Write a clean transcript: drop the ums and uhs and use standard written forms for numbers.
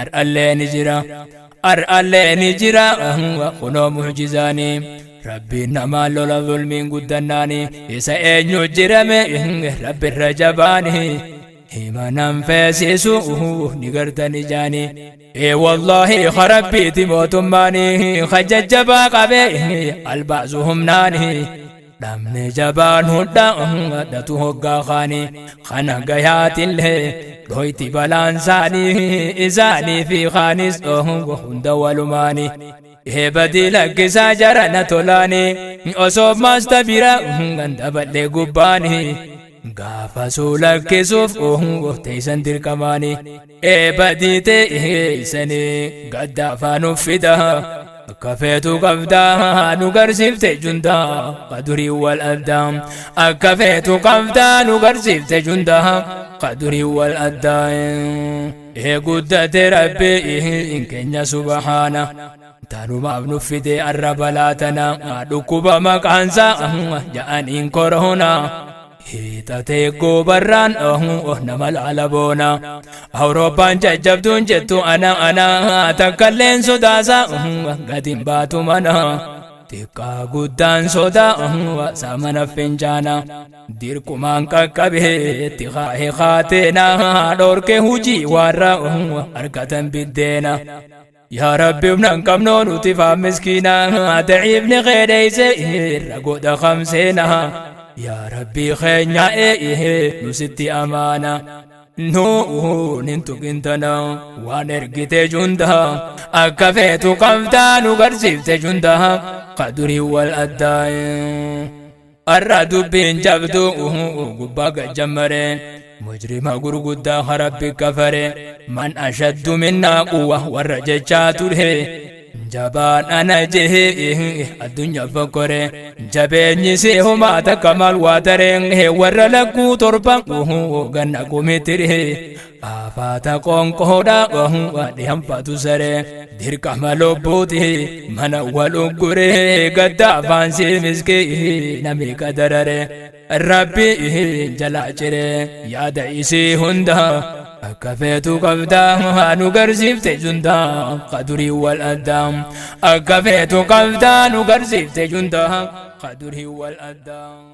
Ar'allee ni jira, ar'allee ni jira, kunoo mucjizaanii. Rabbiin namaa lola zulmiin guddannaani, isa eenyu jirame Rabbirra jabaani? Himanan feesisu ni gartani jaani. Ee wallaahi, rabbiiti mootummaani kajajjabaa qabe albaasu humnaani. Dhabne jabaan hunda dhatu hoggaa kaani kana gayaatillee dhoyti balaan isaanii isaanii fi kaanis hunda walumaani. Eebadii lakkisaa jarana tolaani, osoo maasta bira ganda bal'ee gubbaani gaafa suu lakkisuuf teessan dirqamaani. Eebadii teessanii gadda afaan uffida, akka feetu qabdaa nu garsiifte jundaa qadurii wal addaa. Akka feetu qabdaa nu garsiifte jundaa qadurii wal addaa. Ee guddate Rabbi keenya subhaana, tanumaaf nu fide arra balaa tana, dhukkuba maqaansaa ja'aniin koronaa. Hiixatee goobarraan nama laala boona. Awurooppaan jajjabduun jettu ana ana, takkalleen sodaasa gatiin baatu mana. Xiqqaa guddaan sodaa saamana fincaana. Dirqumaan qaqqabee itti kaa'ee kaateena, dhorke hujii warra argatan biddeena. Yaa Rabbi, humna hin qabnoo nuti faa miskiina, daciifni keedheeyse irra godha kamseena. Yaa Rabbi keenya, nu sitti amaana. Nuun hin tuqintana waan ergite junda, akka feetu qabdaa nu garsiifte junda qadurii wal addaa. Arra dubbiin jabdu gubbaa gajjammare, mujrima gurguddaa Rabbi kafare. Man ashaddu minnaa quwwa warra jechaa ture, jabaan ana jehee addunyaa fokkore. Jabeenyi see homaa takka maal waa taree, warra lakkuu torba ganna kumitire. Afaata qoonqoodha dhihanfatu saree, dirqama lubbuuti mana wal ugguree. Gadda afaan sii miskii nami qadarare, Rabbi jalaa ciree yaada isii hunda. Akka feetu qabdaa nu garsiifte jundaa qadurii wal addaa. Akka feetu qabdaa nu garsiifte jundaa qadurii wal addaa.